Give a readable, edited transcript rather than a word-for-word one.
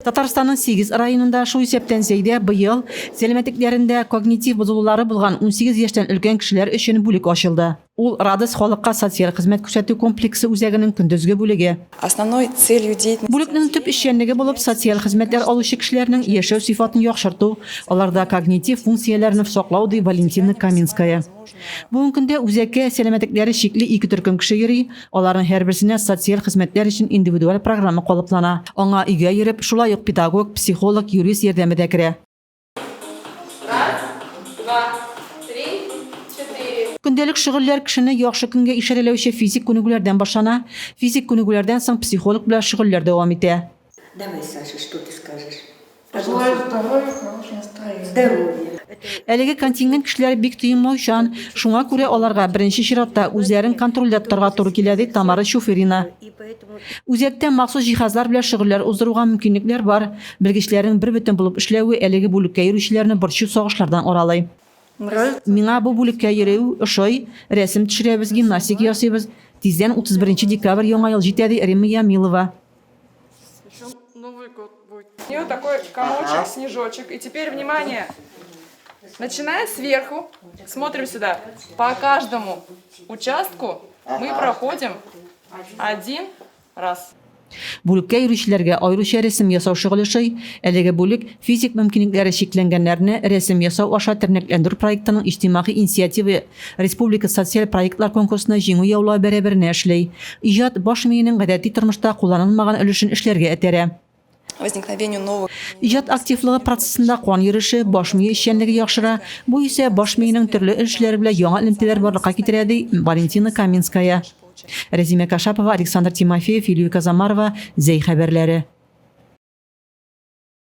Татарстанның сигез районында, шул исәптән Зәйдә, быел сәламәтлекләрендә когнитив бозылулары булган 18 яшьтән өлкән кешеләр өчен бүлек ачылды. Ул Радость халыкка социаль хезмәт күрсәтү комплексы үзәгенең көндезге бүлеге. Основной целью деятельности Бүлекнең төп эшчәнлеге булып социаль хезмәтләр алучы кешеләрнең яшәү сыйфатын яхшырту, аларда когнитив функцияләрне саклау, ди Валентина Каминская. Бүгенге көндә үзәккә сәламәтлекләре чикле ике төркем кеше йөри, аларның һәрберсенә социаль хезмәтләр өчен индивидуаль программа калыплана. Аңа өйгә йөреп, шулай ук педагог, психолог, юрист ярдәме дә керә. Раз, два, три, четыре. Көндәлек шөгыльләр кешене яхшы көнгә ишарәләүче физик күнегүләрдән башлана. Физик күнегүләрдән соң психолог белән шөгыльләр дәвам итә. Давай, Саша, что ты скажешь? Желаю здоровья, хорошего настроения. Здоровья. Әлеге контингент кешеләре бик тоемлаучан, шуңа күрә аларга беренче чиратта үзләрен контрольдә тотарга туры килә, ди Тамара Чуферина. Үзәктә махсус җиһазлар белән шөгыльләр уздыруга мөмкинлекләр бар. Белгечләрнең бербөтен булып эшләве әлеге бүлеккә йөрүчеләрне борчу-сагышлардан аралый. Миңа бу бүлеккә йөрү ошый, рәсем төшерәбез, гимнастика ясыйбыз. Тиздән 31 декабрь Яңа ел җитә, ди Римма Ямилова. Новый год будет. У нее такой комочек, снежочек. И теперь, внимание, начиная сверху, смотрим сюда. По каждому участку мы проходим один раз. Бүлеккә йөрүчеләргә аеруча рәсем ясау шөгыле ошый. Әлеге бүлек физик мөмкинлекләре чикләнгәннәрне рәсем ясау аша тернәкләндерү проектының иҗтимагый инициатива Республика социаль проектлар конкурсында җиңү яулау бәрабәренә эшли. Иҗат баш миенең гадәти тормышта кулланылмаган өлешен эшләргә этәрә. Возникновению новых. Иҗат активлыгы процессында кан йөреше, баш мие эшчәнлеге яхшыра, бу исә баш миенең төрле өлешләре белән яңа элемтәләр барлыкка китерә, ди Валентина Каминская. Рәзимә Кашапова, Александр Тимофеев, Юлия Казамарова, Зәй хәбәрләре.